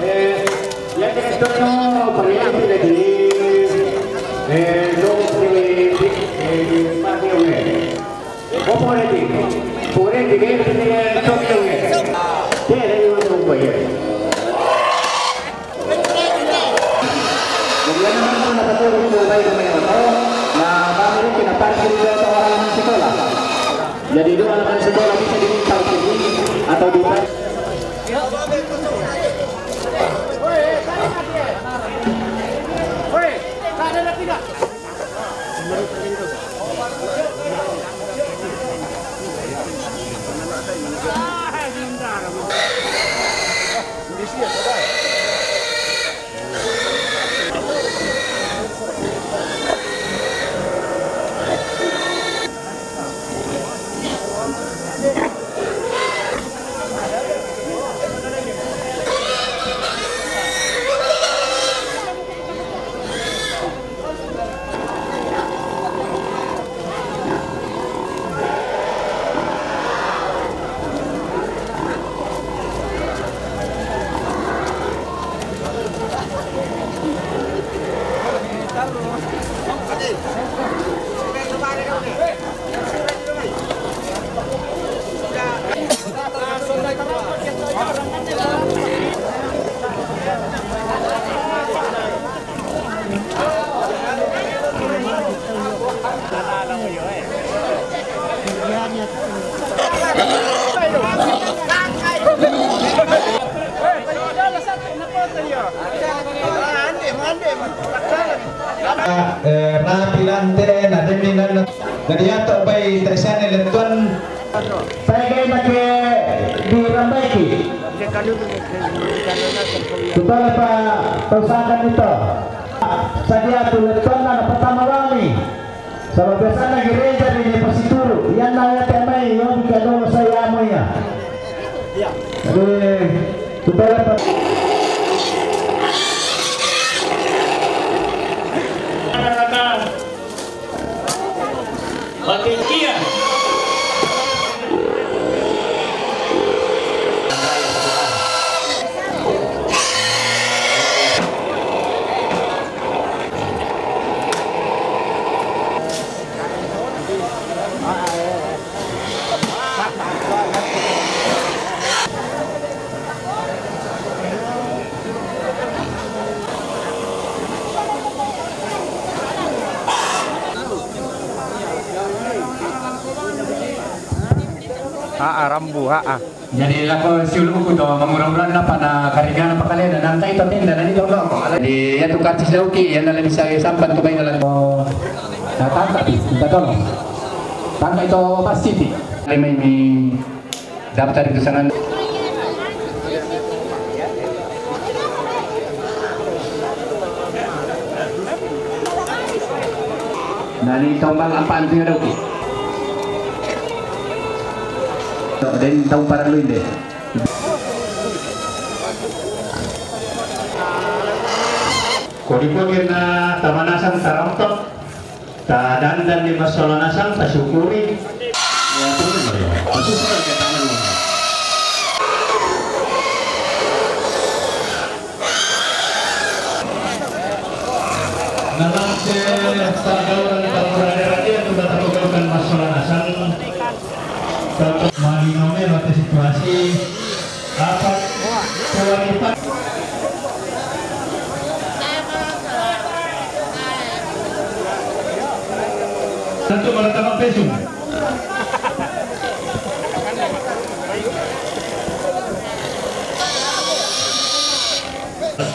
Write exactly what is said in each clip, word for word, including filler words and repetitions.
Eh, ya que esto no, para allá, eh, no, eh, eh, más de una. Opo reti, opo reti, eh, eh, toki, eh. Te, eh, eh, eh. Kemudian, memang pernah satu rumah baik, rumah yang tahu. Nah, kami ini kena parkir di bawah halaman sekolah. Jadi, itu halaman sekolah bisa diminta sini atau di Eh, rapi lante, na demi nan. Jadi, ya, tok bai tersane leton. Saya kira pakai di rambaiki. Tutole pa tausakan ito. Sadia tu leton na pertama wami. Sabab biasana gereja di Pasituru. Iyan na ya temai, yo, bika dolo saya mo ya. Jadi, tutole pa. Pakai kia. Aa, rambu, aa. Jadi lako siuluku to, mangura-ngura na pana karingan pakalena, nang kai to tenda, nani to loko. Jadi ya tu karcis dauki, ya na lebih saya sampan tu baik dalam. Na tangka pi, minta tolong. Tangka ito pasti pi. Lima ini. Daftar itu sangat. Nani tombal apaan tu ya, Dok? Den tahu para lu ini. Kodi-kodi na tamanasan tarontok. Tadandan di masalah nasang, tasyukuri. Ya, itu benar ya. Itu sudah kita tangan. Tagauran, tagauran, dia tu dah tahu kan masalah asal. Mari nomor atau situasi apa kualitas. Satu mereka pesung.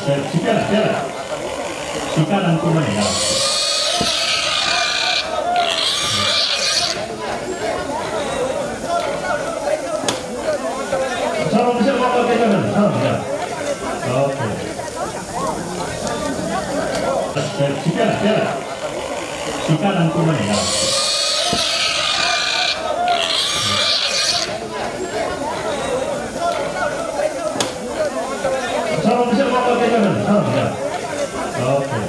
Siapa, siapa? Kita nanti mana? Salam siapa pakai tangan? Salam ya. Oke. Siapa, siapa? Kita nanti mana? Salam siapa pakai tangan? Salam ya. Oke.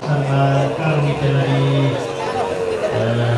Sama kalau kita lagi, eh,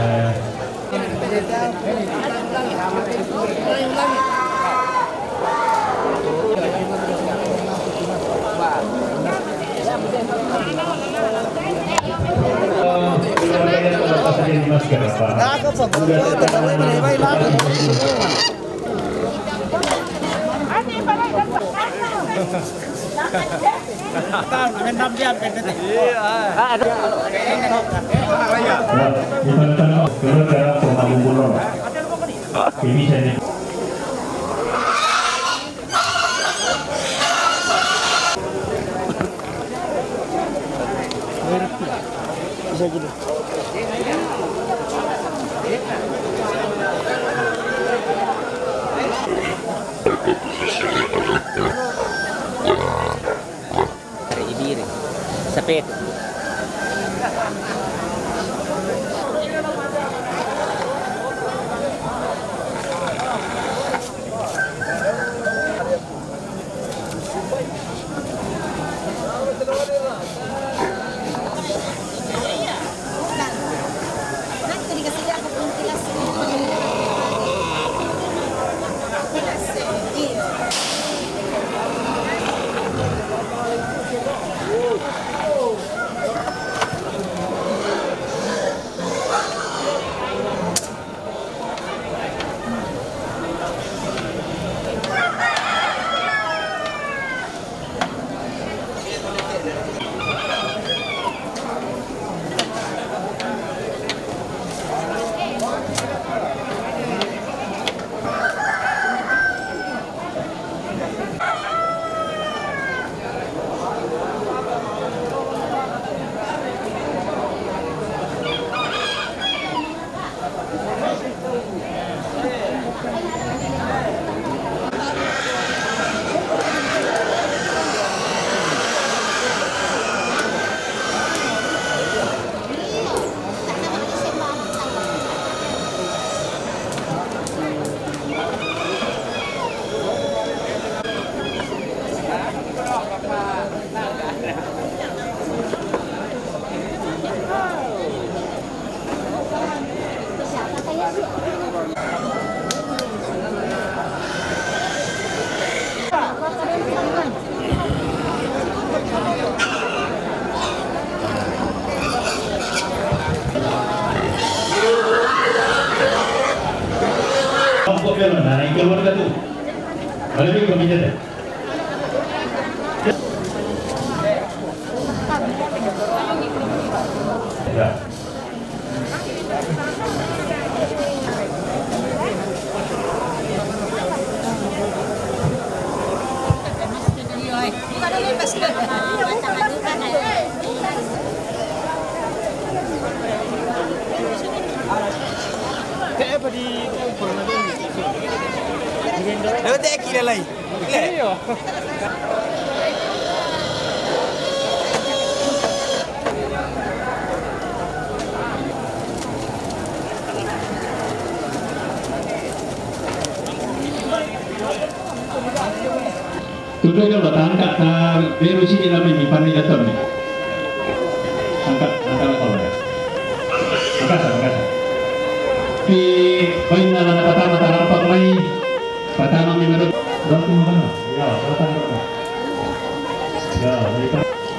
Ibiri. Sapete. Keluarga tu. Balik ke meja deh. Ya. Dapat tak kira lain? Iya. Tudo ka batangka ta beru sini lama ni pami daton ni.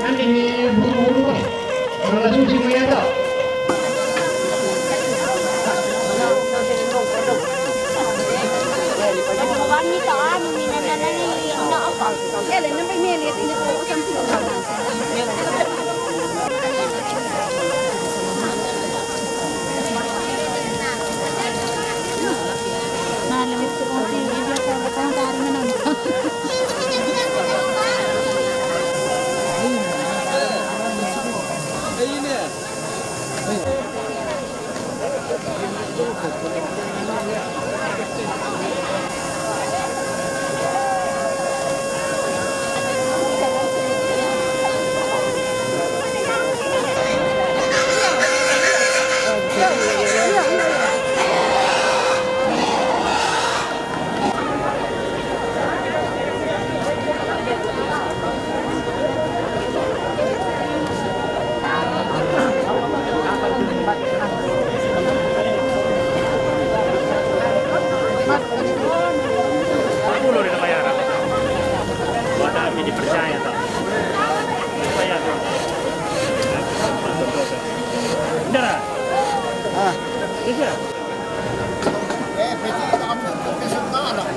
Nanti ni buru-buru, Bang. Orang langsung si Mulia tau. Sepuluh dia bayar. Buat tak, ini dipercaya tak? Bayar. Udah lah. Ah. Bisa. Eh, peti tak ambil, peti sebentar lah.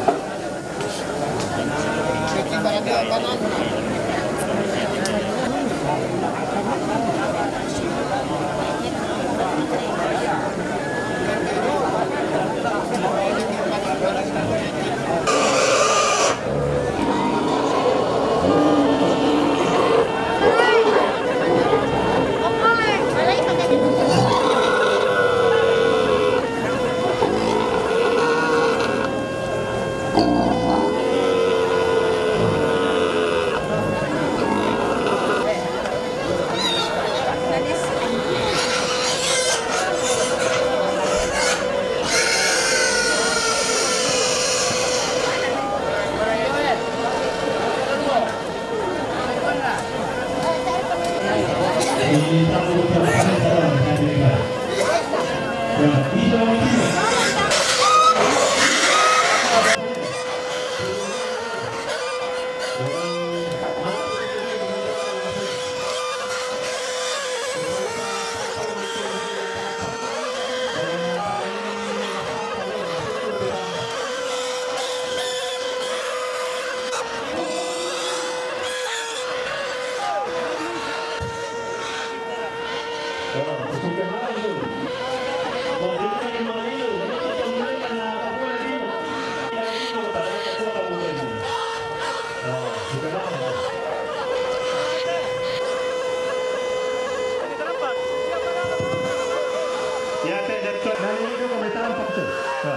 Ya, te, de, to, nani itu kami tampak tu. Ya.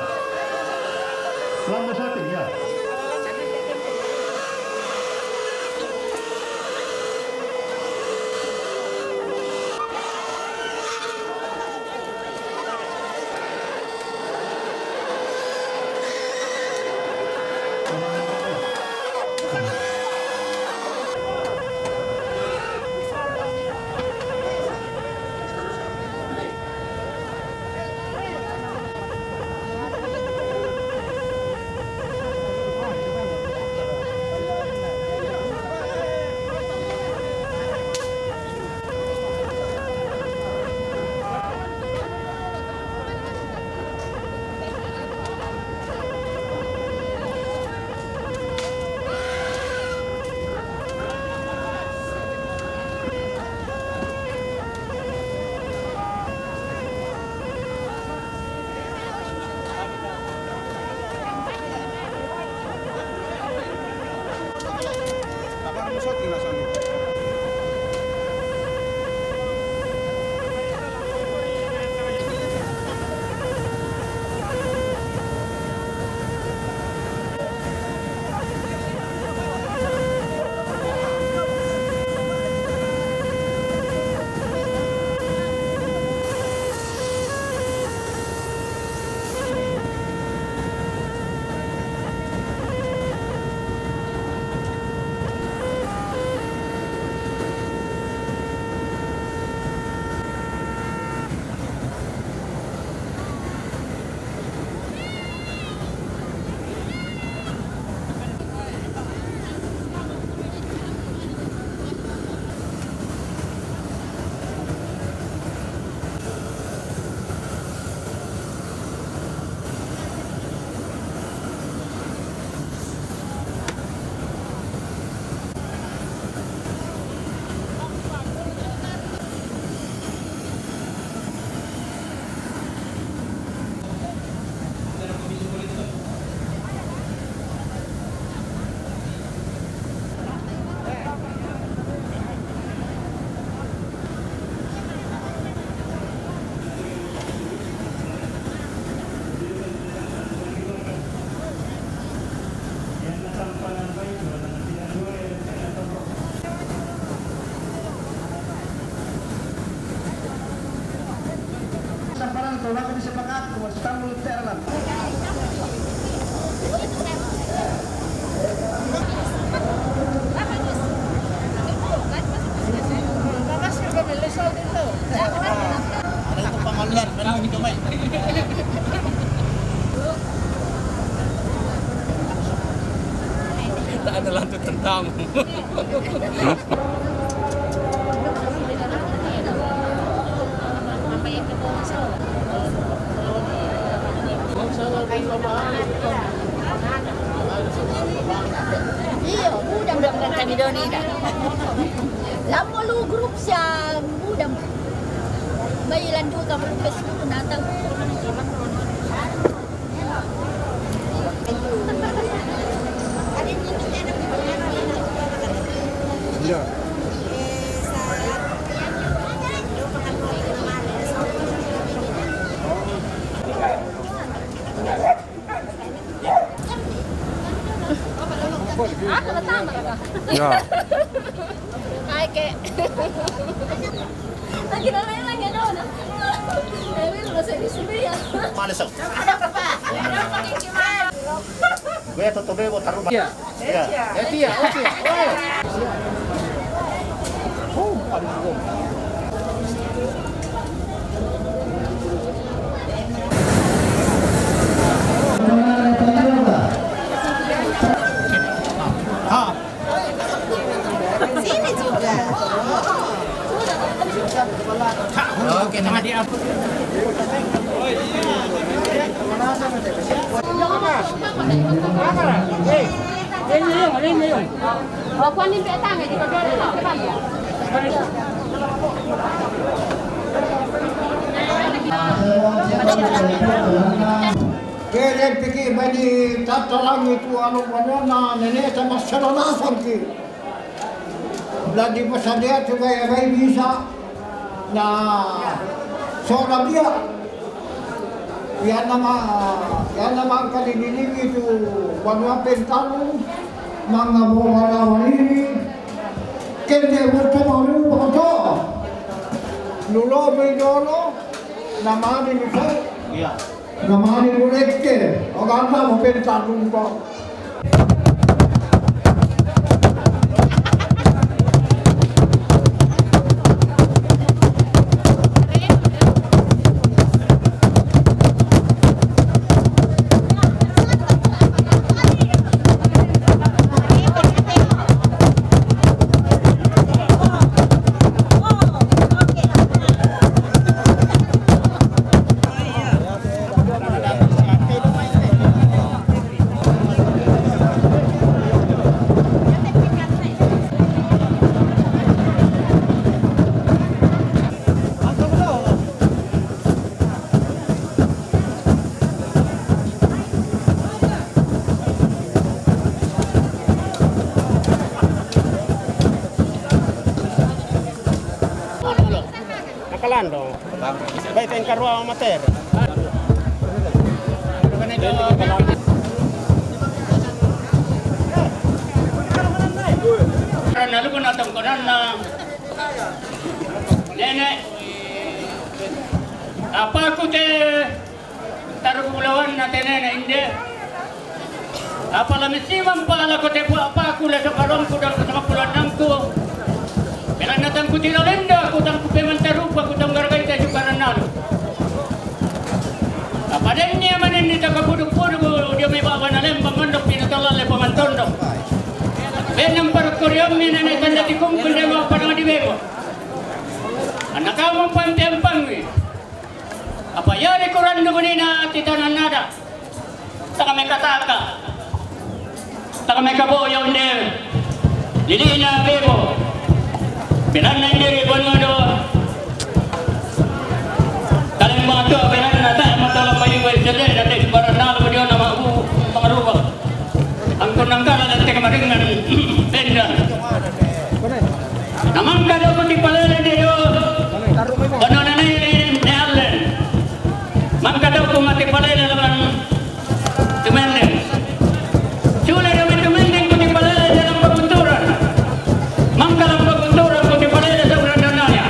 Lama satu, ya. Ada itu pangalan, mana gitu, Mai? Tak ada lanjut tentang. Iyo, buda-buda kami doni da. Lambo lu grup siya buda. Bayi landu ka Facebook natang. Ya. Ay, ke. Lagi na lang, lagi na lang. Ay, may mga sa Isabela. Mana sa? Kuya, toto bebo, taruba. Iya. Iya. Eh, tiya, oh, tiya. Oh. Oh, aduh. Ah. Sini juga. Oke, nama dia apa? Kere piki bani tatalangi tu anu banana nene sama sera lasang ki. Lagi pasadia tu gaya gai bisa na sora dia. Ya nama, ya nama kali nini tu banua pentalu manga bola ini. Kende boto malu boto. Nulo bejolo nama ni nulo. Iya. Namani muleke, oganda mupeni tandumba. Nakalandong. Bai tengkarua mater. Karena lu kena tongkonan na. Nenek. Apa aku te? Taru bulawan na tenena inde. Apa la misiman pala ko te bua apa aku la sokalompu dan ko sangapuluannamku. Belanna tangku tilo lenda, ku tangku pemantarupa, ku tanggargai te sukarannalu. Apa denni amaninni takapuduk-puduk dio mai baba na lembang mondok pinatalalle pamantondok. Benang parukkuriammi nene tanda tikungkun demo padang di bemo. Anna kamu pampi-ampangwi. Apa yari kurandu gunina ati tanannada. Taka mekataka. Taka mekaboyo inde. Lilina bebo. Belanna inde ri banua do. Talembang tua belanna ta matala payu wai sede date baranal dio nama bu pangaruba. Angkon nangkala dan teka maringan. Benda. Namangka do kuti palele dio. Banana ne ne allen. Mangka do ku mati palele lawan Tumendeng. Sule demi Tumendeng kuti palele dalam pembenturan. Mangka dalam pembenturan kuti palele seorang danaya.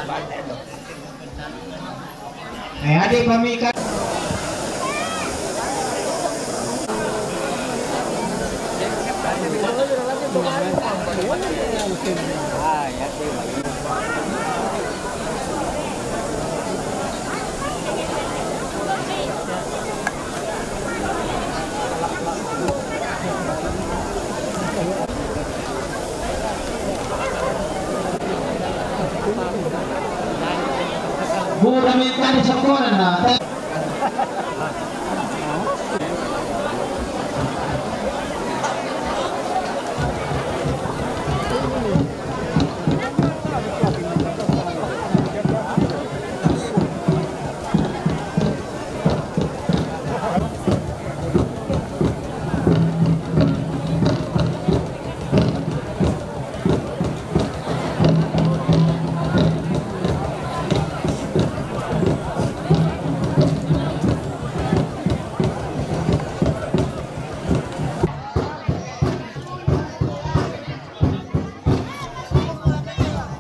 Eh, adik pamika. Bu, kami tadi sekolah na.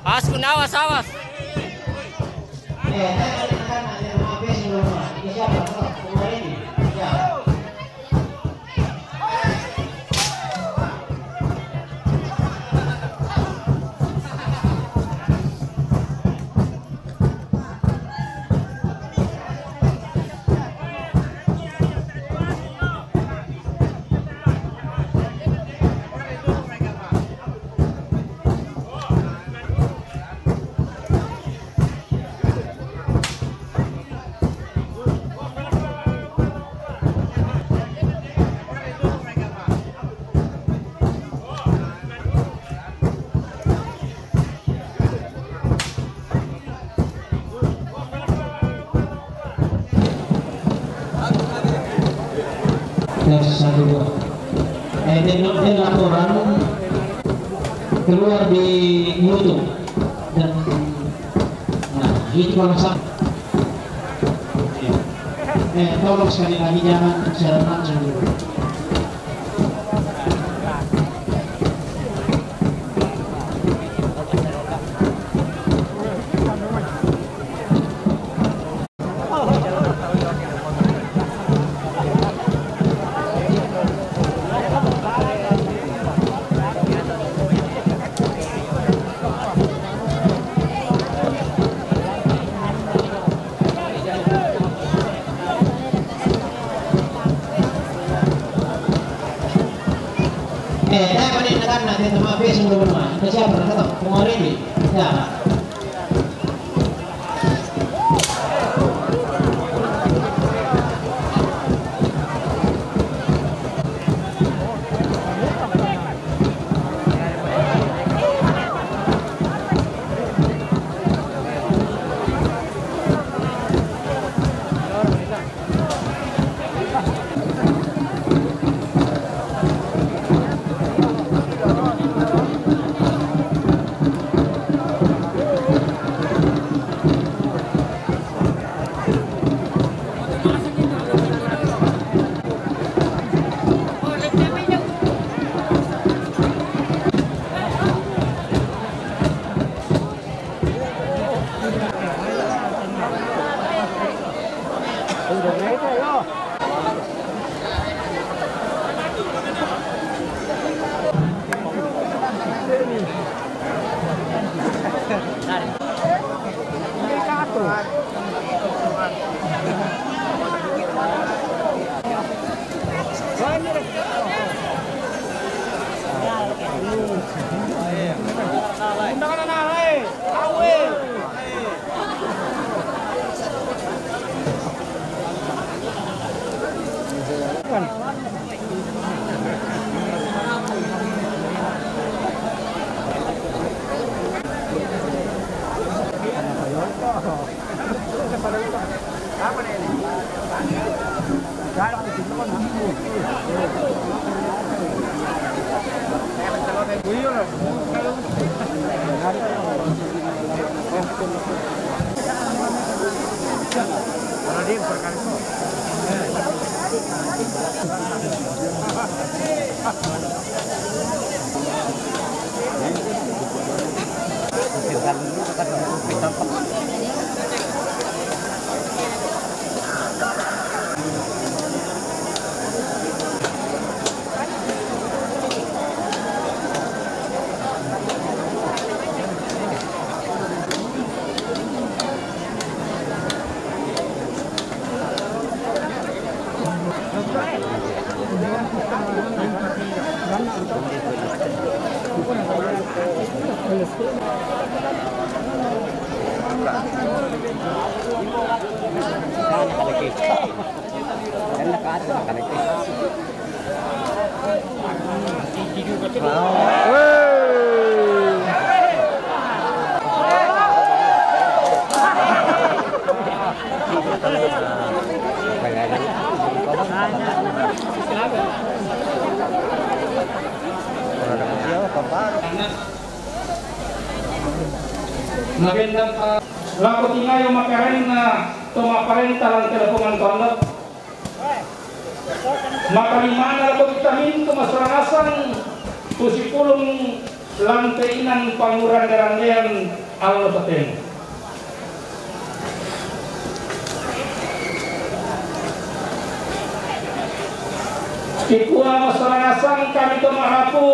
Askun, awas, awas. Tes satu dua. Eh, dan, dan laporan keluar di YouTube. Dan, nah, itu kalau sam-, ya. Eh, tolong sekali lagi jangan siaran langsung dulu. Eh, dai, balik na kan na, dia tak habis sebelum rumah. Kita siapa nak kata? Pengeluarin ni. Ya. Nabendang pa lako tingayo makarenna to maparenta lan telepongan to ando. Makalimana lako kita mintu masarangasang tu sipulung lante inan pangurande-randean allo totemo. Kikua masarangasang kami to marapu.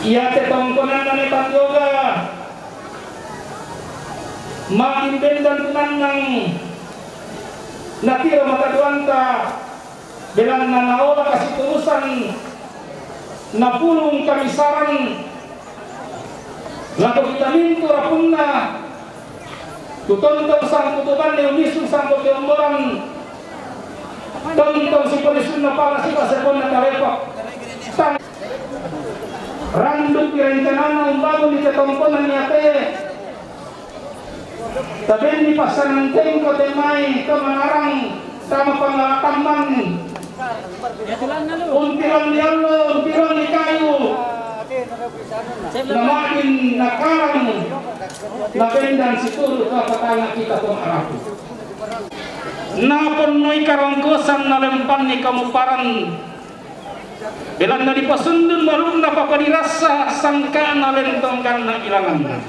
Iate tongkonanna ne Patioga, ma'in bendan tu nannang natiro mataduanta, belanna naola kasiturusan, napulung kamisaran lako kita mintu rapunna, tu tontong sangkutubanne unisung sangko keomboran, tontong siporisunna pala sipaseponna talepa. Tang randuk pi rencanana umbangun di tetongkonan iate. Tabenni passanantengko te mai to manarang tama pangalakamman. Untirang ni allo, untirang ni kayu. Nama'in nakarang nabendan situru kapatanga kita to marapu. Naponnoi karongkosan nalempanni kamuparan. Belanna dipasundun malunna papadirassa sangkana lentong ganna ilanganna.